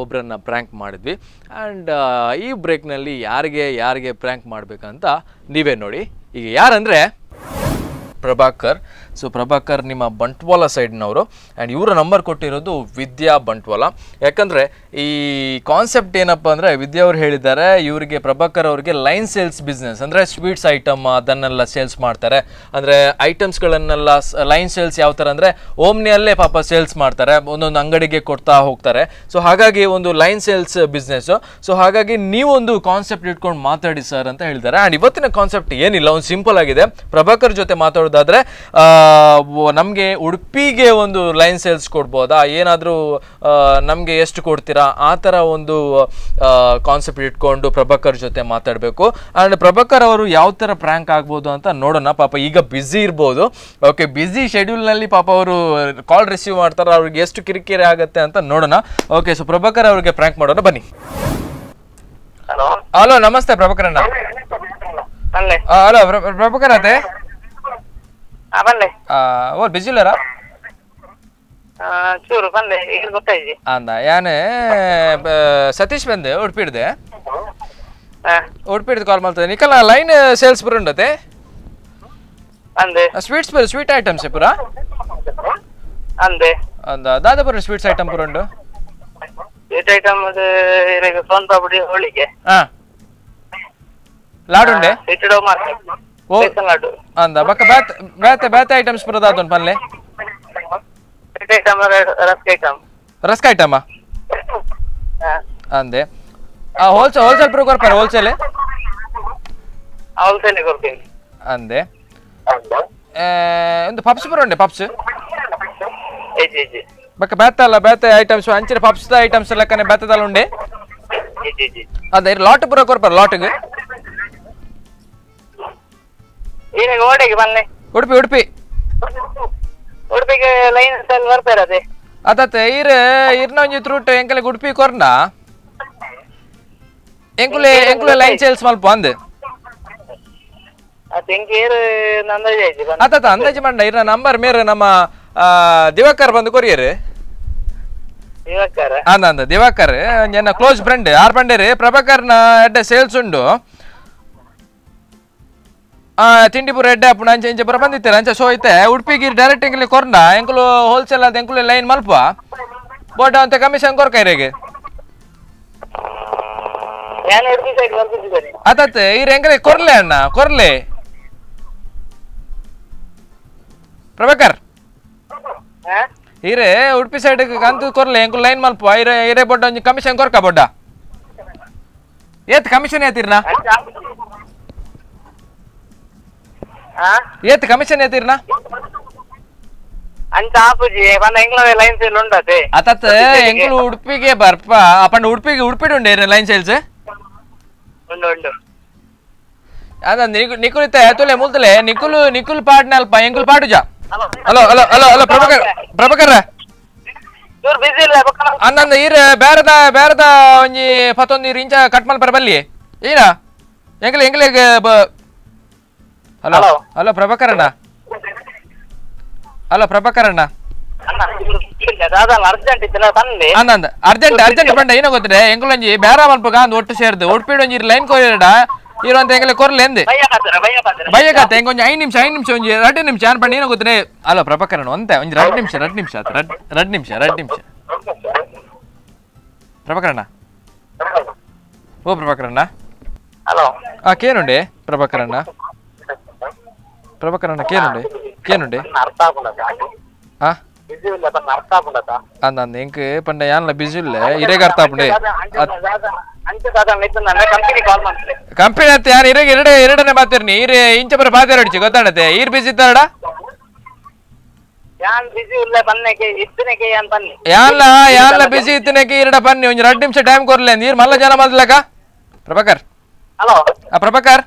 ಒಬ್ಬರನ್ನು ಪ್ರ್ಯಾಂಕ್ ಮಾಡಿದ್ವಿ. ಆ್ಯಂಡ್ ಈ ಬ್ರೇಕ್ನಲ್ಲಿ ಯಾರಿಗೆ ಯಾರಿಗೆ ಪ್ರ್ಯಾಂಕ್ ಮಾಡಬೇಕಂತ ನೀವೇ ನೋಡಿ. ಈಗ ಯಾರಂದರೆ ಪ್ರಭಾಕರ್. ಸೊ ಪ್ರಭಾಕರ್ ನಿಮ್ಮ ಬಂಟ್ವಾಳ ಸೈಡ್ನವರು. ಆ್ಯಂಡ್ ಇವರ ನಂಬರ್ ಕೊಟ್ಟಿರೋದು ವಿದ್ಯಾ ಬಂಟ್ವಾಳ. ಯಾಕಂದರೆ ಈ ಕಾನ್ಸೆಪ್ಟ್ ಏನಪ್ಪ ಅಂದರೆ, ವಿದ್ಯಾ ಅವರು ಹೇಳಿದ್ದಾರೆ ಇವರಿಗೆ, ಪ್ರಭಾಕರ್ ಅವರಿಗೆ line sales business ಅಂದರೆ ಸ್ವೀಟ್ಸ್ ಐಟಮ್ ಅದನ್ನೆಲ್ಲ ಸೇಲ್ಸ್ ಮಾಡ್ತಾರೆ. ಅಂದರೆ ಐಟಮ್ಸ್ಗಳನ್ನೆಲ್ಲ ಲೈನ್ ಸೇಲ್ಸ್ ಯಾವ ಥರ ಅಂದರೆ ಓಮ್ನಿಯಲ್ಲೇ ಪಾಪ ಸೇಲ್ಸ್ ಮಾಡ್ತಾರೆ, ಒಂದೊಂದು ಅಂಗಡಿಗೆ ಕೊಡ್ತಾ ಹೋಗ್ತಾರೆ. ಸೊ ಹಾಗಾಗಿ ಒಂದು line sales business. So ಹಾಗಾಗಿ ನೀವೊಂದು ಕಾನ್ಸೆಪ್ಟ್ ಇಟ್ಕೊಂಡು ಮಾತಾಡಿ ಸರ್ ಅಂತ ಹೇಳಿದ್ದಾರೆ. ಆ್ಯಂಡ್ ಇವತ್ತಿನ ಕಾನ್ಸೆಪ್ಟ್ ಏನಿಲ್ಲ, ಒಂದು ಸಿಂಪಲ್ ಆಗಿದೆ. ಪ್ರಭಾಕರ್ ಜೊತೆ ಮಾತಾಡೋದಾದರೆ ನಮಗೆ ಉಡುಪಿಗೆ ಒಂದು ಲೈನ್ ಸೇಲ್ಸ್ ಕೊಡ್ಬೋದಾ, ಏನಾದರೂ ನಮಗೆ ಎಷ್ಟು ಕೊಡ್ತೀರಾ, ಆ ಥರ ಒಂದು ಕಾನ್ಸೆಪ್ಟ್ ಇಟ್ಕೊಂಡು ಪ್ರಭಾಕರ್ ಜೊತೆ ಮಾತಾಡಬೇಕು. ಆ್ಯಂಡ್ ಪ್ರಭಾಕರ್ ಅವರು ಯಾವ ಥರ ಪ್ರ್ಯಾಂಕ್ ಆಗ್ಬೋದು ಅಂತ ನೋಡೋಣ. ಪಾಪ ಈಗ ಬ್ಯುಸಿ ಇರ್ಬೋದು. ಓಕೆ, ಬ್ಯುಸಿ ಶೆಡ್ಯೂಲ್ನಲ್ಲಿ ಪಾಪ ಅವರು ಕಾಲ್ ರಿಸೀವ್ ಮಾಡ್ತಾರೆ, ಅವ್ರಿಗೆ ಎಷ್ಟು ಕಿರಿಕಿರಿ ಆಗುತ್ತೆ ಅಂತ ನೋಡೋಣ. ಓಕೆ, ಸೊ ಪ್ರಭಾಕರ್ ಅವ್ರಿಗೆ ಪ್ರ್ಯಾಂಕ್ ಮಾಡೋಣ ಬನ್ನಿ. ಹಲೋ ಹಲೋ, ನಮಸ್ತೆ ಪ್ರಭಾಕರ್ ಅಣ್ಣ. ಹಲೋ ಪ್ರಭಾಕರ್ ಅದೇ ಓ ಬಿಜಿ ಇಲ್ಲಾರಾ? ಚೂರು ಬಂದೆ, ಈಗ ಗೊತ್ತಾಯ್ತು. ಅಂದ ಯಾನೆ ಸತೀಶ್ ಬಂದೆ ಉಡುಪಿಡ್ದೆ, ಉಡುಪಿಡ್ದು ಕಾಲ್ ಮಾಡ್ತದೆ. ನಿಕಲ್ಲ ಲೈನ್ ಸೇಲ್ಸ್ ಪೂರ ಉಂಡತೆ ಸ್ವೀಟ್ಸ್ ಪೂರ, ಸ್ವೀಟ್ ಐಟಮ್ಸ್ ಪೂರ ಅಂದೆ ಅಂದ ದಾದ ಪೂರ ಸ್ವೀಟ್ಸ್ ಐಟಮ್ ಪೂರ ಉಂಡು. ಸ್ವೀಟ್ ಐಟಮ್ ಸೋನ್ ಪಾಪಡಿ, ಹೋಳಿಗೆ, ಲಾಡು ಉಂಡೆ, ಅಂದ ಬಕ್ಕ ಬೇತೆ ಬೇತೆ ಐಟಮ್ಸ್ ಪೂರ ದಾದ ಉಂಡು ಪನ್ಲೆ. ರಸ್ಕ್ ಐಟಮ್ ಅಂದೆ. ಹೋಲ್ಸೇಲ್ ಹೋಲ್ಸೇಲ್ ಪೂರ ಕೊರ್ಪಾರೆ? ಹೋಲ್ಸೇಲ್ ಹೋಲ್ಸೇಲ್ ಕೊಡ್ತೀನಿ ಅಂದೆ. ಒಂದು ಪಪ್ಸ್ ಪೂರ ಉಂಡೆ, ಪಪ್ಸ್ ಬಕ್ಕ ಬೇತೆ ಅಲ್ಲ ಬೇತೆ ಐಟಮ್ಸ್ ಅಂಚಿನ ಪಪ್ಸ್ ಐಟಮ್ಸ್ ಲೆಕ್ಕನೆ ಬೇತೆದಲ್ಲ ಉಂಡೆ. ಅದೇ ಲಾಟ್ ಪೂರ ಕೊರ್ಪಾರೆ ಲಾಟ್ಗೆ? ಉಡುಪಿ ಉಡುಪಿ ಉಡುಪಿಗೆ ಲೈನ್ ಸೆಲ್ ಬರ್ತಾರೆ ಅದೇ ಅದೇ ಇರ್ ಇರ್ನ ಒಂಜಿ ತ್ರೂಟ್ ಎಂಕಲೆ ಉಡುಪಿ ಕೊರ್ನ ಎಂಕುಲೆ ಎಂಕುಲೆ ಲೈನ್ ಸೇಲ್ಸ್ ಮಲ್ಪ ಅಂದೆ. ಅತ್ತ ಅಂದಾಜು ಮಂಡ ಇರ್ನ ನಂಬರ್ ಮೇರೆ ನಮ್ಮ ದಿವಾಕರ್ ಬಂದು ಕೊರಿಯರ್. ಅಂದ ಅಂದ ದಿವಾಕರ್ ಎನ್ನ close friend R ಬಂಡೇರಿ ಪ್ರಭಾಕರ್ನ ಎಡ್ಡೆ ಸೇಲ್ಸ್ ಉಂಡು. ತಿಂಡಿಪುರ ಎಡ್ಡೆ ಅಪ್ಪು ಅಂಚೆ ಇಂಚೆ ಪುರ ಬಂದಿತ್ತಾರೆ ಅಂಚೆ. ಸೊ ಐತೆ ಉಡುಪಿಗೆ ಡೈರೆಕ್ಟ್ ಎಂಕುಲೆ ಕೊರ್ನ ಎಂಕುಲು ಹೋಲ್ಸೇಲ್ ಆದ ಎಂಕುಲೆ ಲೈನ್ ಮಲ್ಪ ಬೋಟ ಅಂತ ಕಮಿಷನ್ ಕೊರ್ಕೈರಿಗೆ. ಅತ್ತ ಇರ್ ಎಂಕಲೆ ಕೊರ್ಲೆ ಅಣ್ಣ, ಕೊರ್ಲೆ ಪ್ರಭಾಕರ್ ಇರೇ ಉಡುಪಿ ಸೈಡ್ ಕಂತು ಕೊರ್ಲೆ ಎಂಕುಲು ಲೈನ್ ಮಲ್ಪ ಇರೇ ಇರೇ ಬೊಡ್ಡ ಒಂಜಿ ಕಮಿಷನ್ ಕೊರ್ಕ ಬೊಡ್ಡ. ಏತ್ ಕಮಿಷನ್ ಏತಿರ್ನ? ಏತ್ ಕಮಿಷನ್ ಏತಿರ್ನ? ಅಂಚ ಆಪುಜಿ ಬಂದ ಎಂಕ್ಲವೇ ಲೈನ್ ಸೇಲ್ ಉಂಡತೆ. ಅತತ್ ಎಂಕುಲು ಉಡುಪಿಗೆ ಬರ್ಪ ಅಪಂಡ ಉಡುಪಿಗೆ ಉಡುಪಿಡು ಉಂಡೆ ಲೈನ್ ಸೇಲ್ಸ್? ಉಂಡು ಉಂಡು ಅದ ನಿಕುಲ್ ಇತ್ತೆ ತುಲೆ ಮುಲ್ತಲೆ ನಿಕುಲ್ ನಿಕುಲ್ ಪಾಡ್ನಲ್ಪ ಎಂಕುಲ್ ಪಾಡುಜ. Hello hello hello hello Prabhakar Prabhakar ಅಂದಂದ ಈರ್ ಬೇರದ ಬೇರದ ಒಂಜಿ ಪತ್ತೊಂದು ಈರ್ ಇಂಚ ಕಟ್ ಮಲ್ಪರ ಬಲ್ಲಿ ಏನ ಎಂಕಲೆ ಎಂಕಲೆ. ಹಲೋ ಹಲೋ ಪ್ರಭಾಕರ್ ಅಣ್ಣ, ಹಲೋ ಪ್ರಭಾಕರ್ ಅಣ್ಣ. ಅಂದಂದ ಅರ್ಜೆಂಟ್ ಅರ್ಜೆಂಟ್ ಬಂಡ ಏನೋ ಗೊತ್ತಿದೆ ಎಂಕುಲೊಂಜಿ ಬೇರ ಮಲ್ಪಗ ಅಂದ್ ಒಟ್ಟು ಸೇರ್ದು ಒಡ್ಪಿಡ್ ಒಂಜಿ ಲೈನ್ ಕೊಯ್ಯಡ ಇರುವಂತ ಎಂಕಲೆ ಕೊರ್ಲೆ ಎಂದೆ ಬಯ್ಯಗಾತೆ ಎಂಕೊಂಜಿ 5 ನಿಮಿಷ 5 ನಿಮಿಷ ಒಂಜಿ 2 ನಿಮಿಷ ಅನ್ ಪಂಡ ಏನೋ ಗೊತ್ತಿದೆ. ಹಲೋ ಪ್ರಭಾಕರ್ ಅಣ್ಣ ಒಂತೆ ಒಂಜಿ 2 ನಿಮಿಷ 2 ನಿಮಿಷ 2 ನಿಮಿಷ 2 ನಿಮಿಷ ಪ್ರಭಾಕರ್ ಅಣ್ಣ. ಓ ಪ್ರಭಾಕರ್ ಅಣ್ಣ. ಹಲೋ ಆ ಕೇನುಂಡೆ ಪ್ರಭಾಕರ್ ಅಣ್ಣ, ಪ್ರಭಾಕರ್ ಅಣ್ಣ ಕೇನುಂಡೆ ಕೇನುಂಡೆ ಅಂದ ಎಂಕ್ ಪಂಡ ಯಾನ್ಲ ಬಿಜಿ ಇಲ್ಲ ಇರೇಗ ಅರ್ಥ ಆಪುಂಡೆ ಕಂಪನಿ ಅತ್ತೆ ಯಾನ್ ಇರೇಗ ಎರಡೆ ಎರಡನೇ ಬಾತಿರ್ನಿ ಈರೆ ಇಂಚ ಬರ ಬಾತಿರ ಅಡಿಚಿ ಗೊತ್ತಾಡತ್ತೆ ಈರ್ ಬಿಜಿ ಇತ್ತಾರಡ ಯಾನ್ಲ ಯಾನ್ಲ ಬಿಜಿ ಇತ್ತನಕ್ಕೆ ಈರಡ ಬನ್ನಿ ಒಂಜಿ 2 ನಿಮಿಷ ಟೈಮ್ ಕೊರ್ಲೆ ನೀರ್ ಮಲ್ಲ ಜನ ಮಲ್ಲಕ. ಪ್ರಭಾಕರ್ ಹಲೋ ಆ ಪ್ರಭಾಕರ್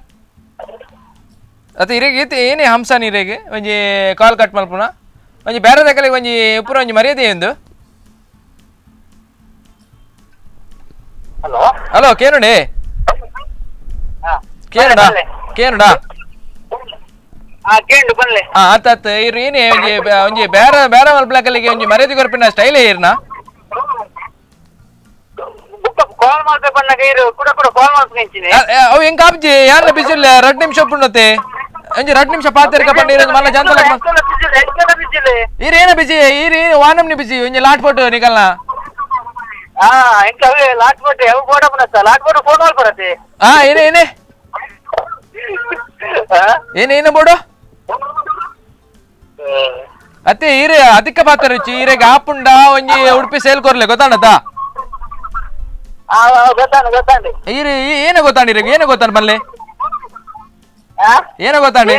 ಅತ್ತೆ ಇರೇಗ ಇತ್ತೆ ಏನೇ ಹಂಸ ನೀರೇಗೆ ಒಂಜಿ ಕಾಲ್ ಕಟ್ ಮಲ್ಪುನ ಒಂಜಿ ಬೇರೆ ದಕ್ಕಲಿಗೆ ಒಂಜಿ ಉಪ್ಪುರ ಒಂಜಿ ಮರ್ಯಾದೆ ಎಂದು. ಹಲೋ ಹಲೋ ಕೇನುಂಡೆ ಕೇನುಡಾ ಕೇನುಡಾ ಆತ ಆತ ಇರು ಏನೇ ಒಂಜಿ ಒಂಜಿ ಬೇರೆ ಬೇರೆ ಮಲ್ಪಲಕಲಿಗೆ ಒಂಜಿ ಮರ್ಯಾದೆ ಕೊರ್ಪಿನ ಸ್ಟೈಲೇ ಇರ್ನಾ ಅವು ಹೆಂಗ್ ಕಾಪ್ಜಿ ಯಾರ ಬಿಸಿಲ್ಲ 2 ನಿಮಿಷ ಉಪ್ಪುಂಡತೆ ಒಂಜಿ 2 ನಿಮಿಷ ಪಾತೆರ್ಕ ಪಂಡ ಇರೋದು ಮಲ್ಲ ಜಂತಲ ಈರೇನ ಬಿಜಿ ಈರ್ ಏನು ವಾನಮ್ನಿ ಬಿಜಿ ಒಂಜಿ ಲಾಟ್ ಫೋಟೋ ನಿಕಲ್ನ ಏನೇ ಏನೇ ಏನೇನು ಬೋಡು ಅತ್ತೆ ಈರೆ ಅದಕ್ಕೆ ಪಾತ್ರ ರುಚಿ ಈರೆಗೆ ಆಪುಂಡ ಒಂಜಿ ಉಡುಪಿ ಸೇಲ್ ಕೊರ್ಲೆ ಗೊತ್ತಾಣತಾ ಈರೆ ಏನ ಗೊತ್ತಾಂಡಿ ಈರೆಗೆ ಏನ ಗೊತ್ತಾಂಡ್ ಬಲ್ಲೆ ಏನ ಗೊತ್ತಾಂಡಿ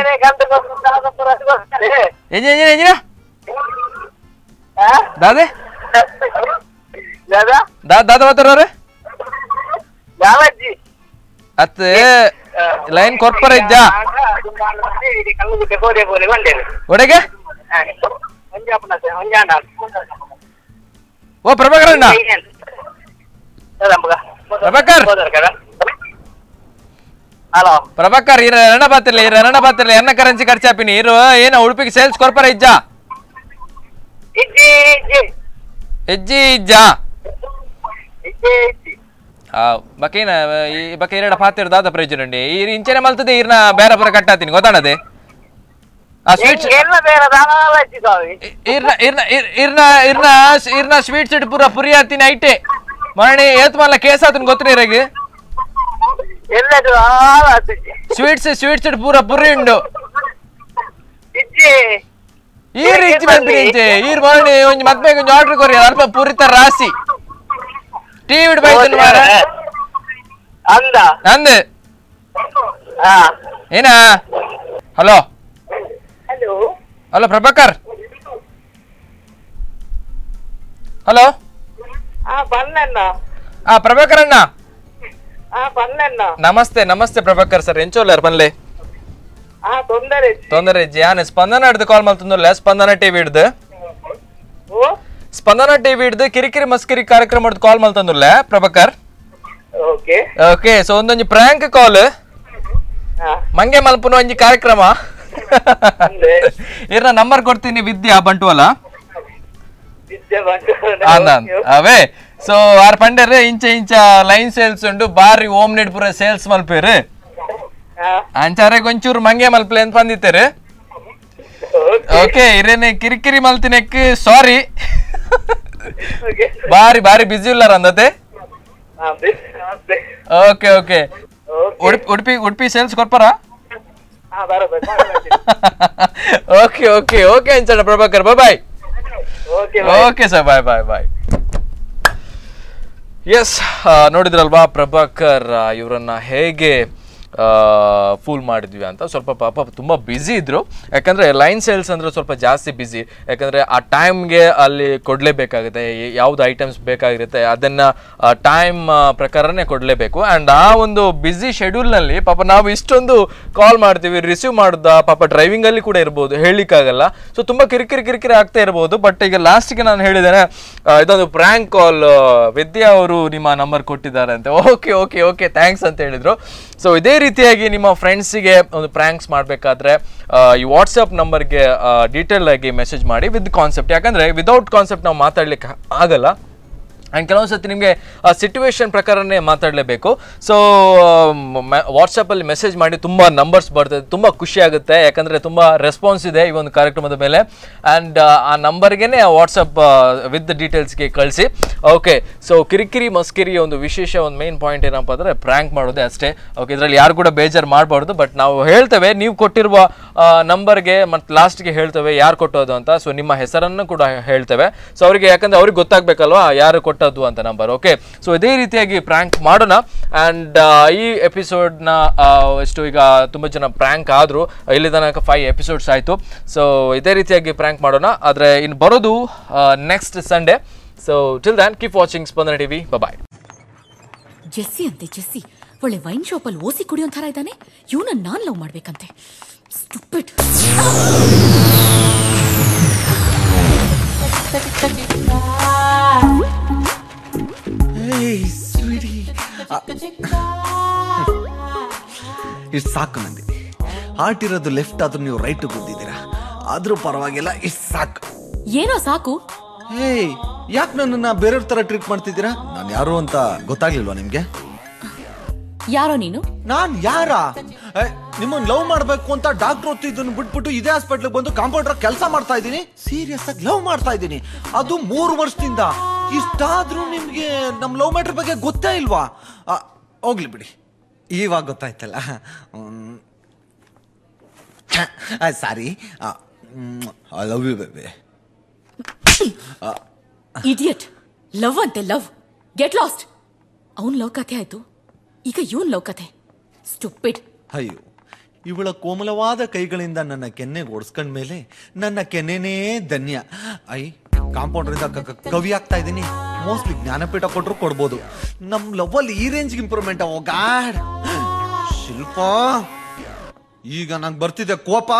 ಎಂಜಿನ ಎಂಜಿನ ಎಂಜಿನ ದಾದೆ ದಾದ ಬಾತಾರ ಅತ್ತೆ ಲೈನ್ ಕೊರ್ಪರ ಇದ್ದ ಒಡೆಗೆ. ಓ ಪ್ರಭಾಕರ್ ಅಣ್ಣ, ಪ್ರಭಾಕರ್ ಹಲೋ ಪ್ರಭಾಕರ್ ಇರ ರಣ ಬಾತಿರ್ಲಿ ಇರ ರಣ ಬಾತಿರ್ಲಿ ಎನ್ನ ಕರೆನ್ಸಿ ಖರ್ಚಾಪಿನಿ ಇರು ಏನ ಉಡುಪಿಗೆ ಸೇಲ್ಸ್ ಕೊರ್ಪರ ಇಜ್ಜ ಇಜ್ಜಿ ಇಜ್ಜ ಬಕೇನ ಈ ಬಕೆ ಎರಡ ಪಾತಿರ್ ದಾದ ಪ್ರಯೋಜನ ಉಂಡಿ ಈ ಇಂಚನೆ ಮಲ್ತದೆ ಈರ್ನ ಬೇರೆ ಪುರ ಕಟ್ಟಾತೀನಿ ಗೊತ್ತಾಣದೆ ಆ ಸ್ವೀಟ್ಸ್ ಇರ್ನ ಇರ್ನ ಇರ್ನ ಇರ್ನ ಇರ್ನ ಸ್ವೀಟ್ಸ್ it ಪೂರ ಪುರಿ ಆತೀನಿ ಐಟೆ ಮರಣಿ ಏತ್ ಮಲ್ಲ ಕೇಸ್ ಆತನ ಗೊತ್ತಿರ ಇರಗೆ ಸ್ವೀಟ್ಸ್ ಸ್ವೀಟ್ಸ್ it ಪೂರ ಪುರಿ ಉಂಡು ಈರ್ ಇಜ್ಜಿ ಬಂದ್ರಿ ಇಂಚೆ ಈರ್ ಮರಣಿ ಒಂಜಿ ಮದ್ಮೆಗೆ ಒಂಜಿ ಆರ್ಡರ್ ಕೊರಿ ಅಲ್ಪ ಪುರಿತ ರಾಸಿ ಟಿವಿ ಬೈತನ ಮಾರ ಅಂದ ಅಂದ ಏನಾ. Hello hello hello Prabhakar. Hello ಬನ್ನಣ್ಣ. Prabhakar ಅಣ್ಣ ಬನ್ನಣ್ಣ ನಮಸ್ತೆ ನಮಸ್ತೆ ಪ್ರಭಾಕರ್ ಸರ್ ಎಂಚೋಲ್ಲಾರ್ ಬನ್ಲೆ ತೊಂದರೆ ತೊಂದರೆ ಯಾನ್ ಸ್ಪಂದನ ಹಿಡ್ದು ಕಾಲ್ ಮಲ್ತಂದುಲ್ಲ ಸ್ಪಂದನ ಟಿವಿ ಹಿಡ್ದು ಸ್ಪಂದನ ಟಿವಿ ಹಿಡ್ದು ಕಿರಿಕಿರಿ ಮಸ್ಕಿರಿ ಕಾರ್ಯಕ್ರಮ ಹಿಡ್ದು ಕಾಲ್ ಮಲ್ತಂದುಲ್ಲ Prabhakar. Okay okay so ಒಂದೊಂಜಿ prank ಕಾಲ್ ಮಂಗೆ ಮಲ್ಪುನ ಒಂಜಿ ಕಾರ್ಯಕ್ರಮ ಇರ್ನ ನಂಬರ್ ಕೊಡ್ತೀನಿ ವಿದ್ಯಾ ಬಂಟುವಲ ಅವೇ. ಸೊ ಆರ್ ಪಂಡರ್ ಇಂಚ ಇಂಚ ಲೈನ್ ಸೇಲ್ಸ್ ಉಂಡು ಬಾರಿ ಓಮ್ ನೆಟ್ ಪೂರ ಸೇಲ್ಸ್ ಮಲ್ಪೇರು ಅಂಚಾರೆ ಒಂಚೂರು ಮಂಗೆ ಮಲ್ಪಲೆ ಅಂತ ಬಂದಿತ್ತೇರು. ಓಕೆ ಇರೇನೆ ಕಿರಿಕಿರಿ ಮಲ್ತಿನೆಕ್ ಸಾರಿ ಬಾರಿ ಬಾರಿ ಬಿಸಿ ಇಲ್ಲಾರ ಅಂದತೆ. Okay okay Udupi Udupi sales ಕೊರ್ಪರ. Okay okay okay ಅಂಚಣ್ಣ Prabhakar bye bye. Okay sir bye bye bye. Yes ನೋಡಿದ್ರಲ್ವಾ ಪ್ರಭಾಕರ್ ಇವರನ್ನ ಹೇಗೆ ಫೂಲ್ ಮಾಡಿದ್ವಿ ಅಂತ. ಸ್ವಲ್ಪ ಪಾಪ ತುಂಬ ಬ್ಯುಸಿ ಇದ್ದರು, ಯಾಕಂದರೆ ಲೈನ್ ಸೇಲ್ಸ್ ಅಂದರೆ ಸ್ವಲ್ಪ ಜಾಸ್ತಿ ಬ್ಯುಸಿ, ಯಾಕಂದರೆ ಆ ಟೈಮ್ಗೆ ಅಲ್ಲಿ ಕೊಡಲೇಬೇಕಾಗುತ್ತೆ, ಯಾವುದು ಐಟಮ್ಸ್ ಬೇಕಾಗಿರುತ್ತೆ ಅದನ್ನು ಟೈಮ್ ಪ್ರಕಾರನೇ ಕೊಡಲೇಬೇಕು. ಆ್ಯಂಡ್ ಆ ಒಂದು ಬ್ಯುಸಿ ಶೆಡ್ಯೂಲ್ನಲ್ಲಿ ಪಾಪ ನಾವು ಇಷ್ಟೊಂದು ಕಾಲ್ ಮಾಡ್ತೀವಿ, ರಿಸೀವ್ ಮಾಡ್ದ ಪಾಪ ಡ್ರೈವಿಂಗಲ್ಲಿ ಕೂಡ ಇರ್ಬೋದು, ಹೇಳಲಿಕ್ಕಾಗಲ್ಲ. ಸೊ ತುಂಬ ಕಿರಿಕಿರಿ ಕಿರಿಕಿರಿ ಆಗ್ತಾ ಇರ್ಬೋದು. ಬಟ್ ಈಗ ಲಾಸ್ಟಿಗೆ ನಾನು ಹೇಳಿದ್ದೇನೆ ಇದೊಂದು ಪ್ರ್ಯಾಂಕ್ ಕಾಲ್, ವಿದ್ಯಾ ಅವರು ನಿಮ್ಮ ನಂಬರ್ ಕೊಟ್ಟಿದ್ದಾರೆ ಅಂತ. ಓಕೆ ಓಕೆ ಓಕೆ thanks ಅಂತ ಹೇಳಿದರು. ಸೊ ಇದೇ ರೀತಿಯಾಗಿ ನಿಮ್ಮ ಫ್ರೆಂಡ್ಸಿಗೆ ಒಂದು ಪ್ರ್ಯಾಂಕ್ಸ್ ಮಾಡಬೇಕಾದ್ರೆ ಈ ವಾಟ್ಸಪ್ ನಂಬರ್ಗೆ ಡೀಟೇಲ್ ಆಗಿ ಮೆಸೇಜ್ ಮಾಡಿ ವಿತ್ ಕಾನ್ಸೆಪ್ಟ್, ಯಾಕಂದರೆ ವಿದೌಟ್ ಕಾನ್ಸೆಪ್ಟ್ ನಾವು ಮಾತಾಡಲಿಕ್ಕೆ ಆಗಲ್ಲ. ಆ್ಯಂಡ್ ಕೆಲವೊಂದು ಸರ್ತಿ ನಿಮಗೆ ಆ ಸಿಚುವೇಶನ್ ಪ್ರಕಾರನೇ ಮಾತಾಡಲೇಬೇಕು. ಸೊ ವಾಟ್ಸಪ್ಪಲ್ಲಿ ಮೆಸೇಜ್ ಮಾಡಿ ತುಂಬ ನಂಬರ್ಸ್ ಬರ್ತದೆ, ತುಂಬ ಖುಷಿಯಾಗುತ್ತೆ, ಯಾಕಂದರೆ ತುಂಬ ರೆಸ್ಪಾನ್ಸ್ ಇದೆ ಈ ಒಂದು ಕಾರ್ಯಕ್ರಮದ ಮೇಲೆ. ಆ್ಯಂಡ್ ಆ ನಂಬರ್ಗೆ ವಾಟ್ಸಪ್ ವಿತ್ ಡೀಟೇಲ್ಸ್ಗೆ ಕಳಿಸಿ. ಓಕೆ, ಸೊ ಕಿರಿಕಿರಿ ಮಸ್ಕಿರಿ ಒಂದು ವಿಶೇಷ ಒಂದು ಮೇನ್ ಪಾಯಿಂಟ್ ಏನಪ್ಪ ಅಂದರೆ ಪ್ರ್ಯಾಂಕ್ ಮಾಡೋದೇ ಅಷ್ಟೇ. ಓಕೆ, ಇದರಲ್ಲಿ ಯಾರು ಕೂಡ ಬೇಜಾರು ಮಾಡಬಾರ್ದು, ಬಟ್ ನಾವು ಹೇಳ್ತೇವೆ ನೀವು ಕೊಟ್ಟಿರುವ ನಂಬರ್ಗೆ ಮತ್ತು ಲಾಸ್ಟ್ಗೆ ಹೇಳ್ತೇವೆ ಯಾರು ಕೊಟ್ಟೋದು ಅಂತ. ಸೊ ನಿಮ್ಮ ಹೆಸರನ್ನು ಕೂಡ ಹೇಳ್ತೇವೆ, ಸೊ ಅವರಿಗೆ, ಯಾಕಂದರೆ ಅವ್ರಿಗೆ ಗೊತ್ತಾಗಬೇಕಲ್ವಾ ಯಾರು ಕೊಟ್ಟದ್ದು ಅಂತ ನಂಬರ್. ಓಕೆ, ಸೊ ಇದೇ ರೀತಿಯಾಗಿ ಪ್ರ್ಯಾಂಕ್ ಮಾಡೋಣ. ಆ್ಯಂಡ್ ಈ ಎಪಿಸೋಡ್ನ ಎಷ್ಟು ಈಗ ತುಂಬ ಜನ ಪ್ರ್ಯಾಂಕ್ ಆದರು, ಇಲ್ಲಿ ತನಕ 5 ಎಪಿಸೋಡ್ಸ್ ಆಯಿತು. ಸೊ ಇದೇ ರೀತಿಯಾಗಿ ಪ್ರ್ಯಾಂಕ್ ಮಾಡೋಣ, ಆದರೆ ಇನ್ನು ಬರೋದು next Sunday. So till then keep watching Spandana TV. Bye. Jessie ಅಂತೆ ಜೆಸ್ಸಿ, ಒಳ್ಳೆ ವೈನ್ ಶಾಪಲ್ಲಿ ಓಸಿ ಕುಡಿಯೋ ಥರ ಇದ್ದಾನೆ, ಇವನ ನಾನು ಲವ್ ಮಾಡ್ಬೇಕಂತೆ. ಸ್ಟುಪಿಡ್. ಇಷ್ಟು ಸಾಕು ನಂದಿನಿ. ಹಾರ್ಟ್ ಇರೋದು ಲೆಫ್ಟ್ ಆದ್ರೂ ನೀವು ರೈಟ್ ಗುದ್ದಿದ್ದೀರಾ, ಆದ್ರೂ ಪರವಾಗಿಲ್ಲ, ಇಷ್ಟು ಸಾಕು. ಏನೋ ಸಾಕು? ಹೇಯ್, ಯಾಕೆ ನನ್ನನ್ನ ಬೇರೆಯವ್ರ ತರ ಟ್ರೀಟ್ ಮಾಡ್ತಿದ್ದೀರಾ? ನಾನು ಯಾರು ಅಂತ ಗೊತ್ತಾಗ್ಲಿಲ್ವಾ ನಿಮ್ಗೆ? ಯಾರೋ ನೀನು? ನಾನ್ ಯಾರಾ? ನಿಮ್ಮನ್ನ ಲವ್ ಮಾಡ್ಬೇಕು ಅಂತ ಡಾಕ್ಟರ್ ಓದ್ತಿದ್ದನ್ನು ಬಿಟ್ಬಿಟ್ಟು ಇದೇ ಹಾಸ್ಪಿಟ್ಲ್ ಬಂದು ಕಾಂಪೌಂಡರ್ ಕೆಲಸ ಮಾಡ್ತಾ ಇದ್ದೀನಿ. ಸೀರಿಯಸ್ ಆಗಿ ಲವ್ ಮಾಡ್ತಾ ಇದ್ದೀನಿ, ಅದು 3 ವರ್ಷದಿಂದ. ಇಷ್ಟಾದ್ರೂ ನಿಮ್ಗೆ ನಮ್ ಲವ್ ಮ್ಯಾಟರ್ ಬಗ್ಗೆ ಗೊತ್ತೇ ಇಲ್ವಾ? ಹೋಗ್ಲಿ ಬಿಡಿ, ಇವಾಗ ಗೊತ್ತಾಯ್ತಲ್ಲ. Sorry, I love you baby. Idiot, love ಅಂತೆ ಲವ್. Get lost. ಅವನ್ ಲವ್ ಕಥೆ ಆಯ್ತು, ಈಗ ಇವನ್ ಲವ್ ಕಥೆ. ಸ್ಟುಪಿಡ್. ಅಯ್ಯೋ, ಇವಳ ಕೋಮಲವಾದ ಕೈಗಳಿಂದ ನನ್ನ ಕೆನ್ನೆಗೆ ಓಡಿಸ್ಕೊಂಡ್ಮೇಲೆ ನನ್ನ ಕೆನ್ನೆನೇ ಧನ್ಯ. I, ಕಾಂಪೌಂಡ್ರಿಂದ ಕವಿ ಆಗ್ತಾ ಇದ್ದೀನಿ. ಮೋಸ್ಟ್ಲಿ ಜ್ಞಾನಪೀಠ ಕೊಟ್ಟರು ಕೊಡ್ಬೋದು. ನಮ್ಮ ಲವ್ವಲ್ಲಿ ಈ ರೇಂಜ್ಗೆ ಇಂಪ್ರೂವ್ಮೆಂಟ್. ಓ ಗಾಡ್, ಶಿಲ್ಪ, ಈಗ ನಂಗೆ ಬರ್ತಿದೆ ಕೋಪ.